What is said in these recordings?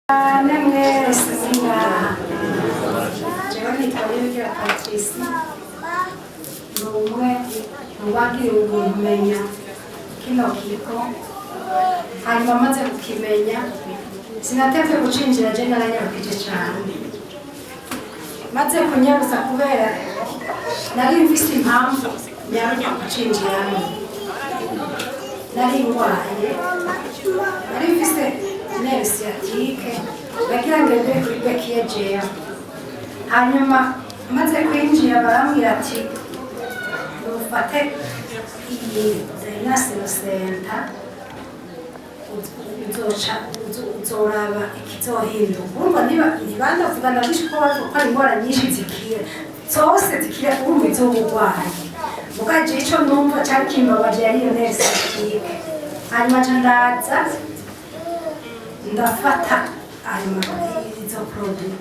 Cyane mwese muri ngaha. Jewe nitwa Niyibigira Patricie, ni umwe mu bagiriwe kumenya kino kigo. Hanyuma maze kukimenya, sinatevye gucinjira. Je naranyarukije cane maze kunyarusa, kubera nari mfise impamvu nyaruka kucinjiramo. Nari ngwaye, nari mfise nerf sciatique, nagira ngende kuri béquille jewe. Hanyuma maze kwinjira, barambwira ati: "Ufate iyi Dynasino Center, uzoca uzoraba ikizohinduka." Urumva niba ntibanavuga na byinshi, ko bavuga ko ari indwara nyinshi zikira, zose zikira. Urumva iz'uburwayi mugaje, ico numva cari kimbabaje yari iyo nerf sciatique. Hanyuma nca ndaza ndafata ayo izo produit.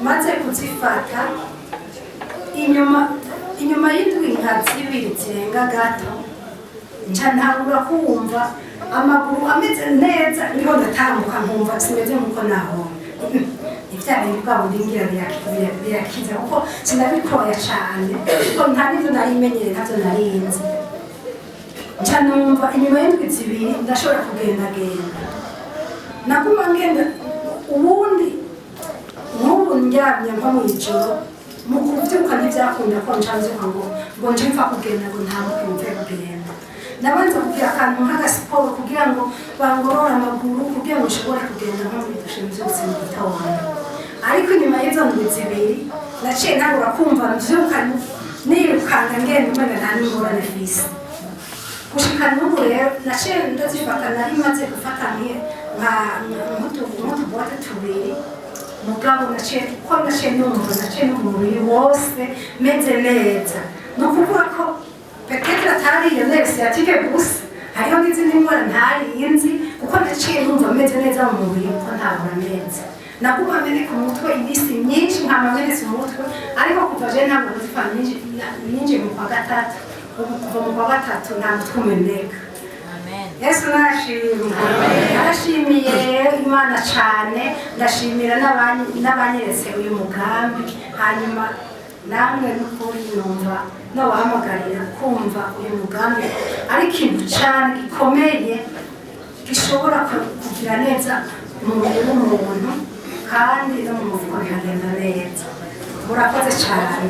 Maze kuzifata, inyuma y'indwi nka 2 zirenga gato, nca ntangura kumva amaguru ameze neza, niho ndatambuka nkumva simeze nkuko nahora. Ni vya bintu bwa bundi ngira birakiza, kuko sinabikoya cane, kuko nta n'ivyo nari menyereye, ntavyo narinzi. Nca numva inyuma y'indwi 2 ndashobora kugendagenda, naguma ngenda. Ubundi nk'ubu ndyamye nko mw'ijoro, mu kuvyuka ntivyakunda ko nca mvyuka ngo nce mfa kugenda, ngo ntambuke mve kugenda. Nabanza kugira akantu nk'agasiporo kugira ngo bangorore amaguru, kugira ngo nshobore kugenda nko muri douche mvyutse mu gitondo. Ariko inyuma y'izo ndwi 2 naciye ntangura kumva mvyuka nirukanga, ngenda, umenga nta n'ingorane mfise. Gushika n'ubu rero naciye ndazifata. Nari maze gufata nk'utuboîte tubiri, mugabo naciye uko naciye numva, naciye numva umubiri wose meze neza. Ni ukuvuga ko peut-être atari iyo nerf sciatique gusa, hariho n'izindi ndwara ntari nzi, kuko naciye numva meze neza mu mubiri, kuko ntabura neza. Naguma meneka umutwe iminsi myinshi, nkama menetse umutwe. Ariko kuva je ntabwo kuzifata, ninjiye mu kwa gatatu, ubu kuva mu kwa gatatu nta mutwe umeneka. Yesu nashimwe. Narashimiye Imana cane, ndashimira n'abanyeretse uyu mugambi. Hanyuma namwe n'ukuri numva nobahamagarira kumva uyu mugambi ari ikintu cane gikomeye, gishobora kugira neza umubiri w'umuntu, kandi no mu mufuko bikagenda neza. Murakoze cane.